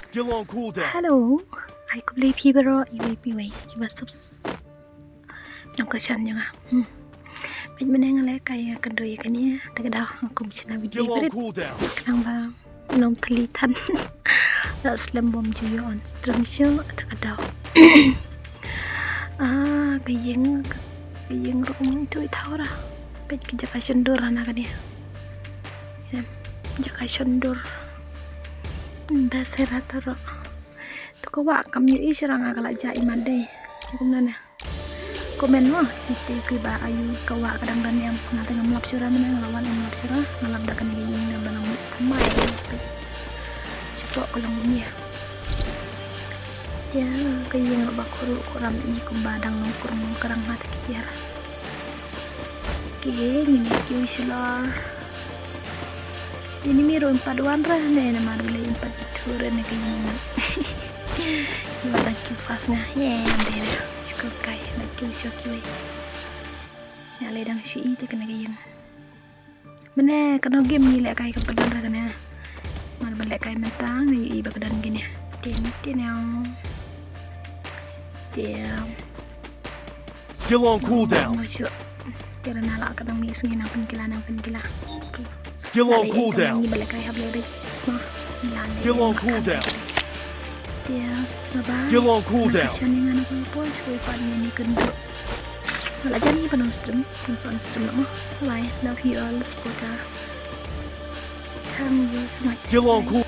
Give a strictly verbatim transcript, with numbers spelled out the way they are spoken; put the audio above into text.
Hello. Ai khublei phi baroh iwei pa iwei kiba subs nongkyrshan jong nga. Hmm. Peit mynne nga lehkai, nga kynduh ïa kane, te ka daw nga kum shna video barit. Khnang ba nym thylli than. La slem bym ju ïoh on stream shuh, te ka daw. Ah, ka ïing, ka ïing ruh ym ïoh thaw ra. Peit ka jaka shon dur hana kane. Jaka shon dur. Best sera taro. To ka wah kam ïohi shuh ra, nga ka la jah imat dei. Kumno ne? Comment mo, kito kiba ïohi ka wah ka dang don ne em. Nga te ngam lap shuh ra mynne, nga la wan ngam lap shuh ra. Nga lap da kane ka ïing dang don, nga mut thymmai. Shapoh ka long ïa. Te ka ïing ruh ba khuruh khuram, i kumba dang nongkrong nongkrang ha te ki tiar. Ki ngin ïa kiew shalor. Ïa ini ruh ym pat wan ra ne, namar ba lei ym pat bithuh re ne ka ïing. Ïa ba dang kiew fast nga. Ïa ïa ïa. Shukur kai dang kiew shuh kiwei. Ïa lei dang shu i te kane ka ïing. Mynne kano game ngi lehkai kam ka don re kane. Mar ba lehkai mynta ngi ïohi ba ka don kine. Tin tin. Tin. Skill on cooldown. Masuk. Tira na la ka dang mix ngi nang pynkylla, nang pynkylla. Skill on cooldown. Ngi balik kai hap lebe. Skill on cooldown. Tia, bye bye. Skill on cooldown. Shan ngi ngan pun pun sui pan ngi ni kynduh. Wala jan ngi pan on stream, pan on stream mo. Bye. Love you all supporter. Thank you so much. Skill on cooldown.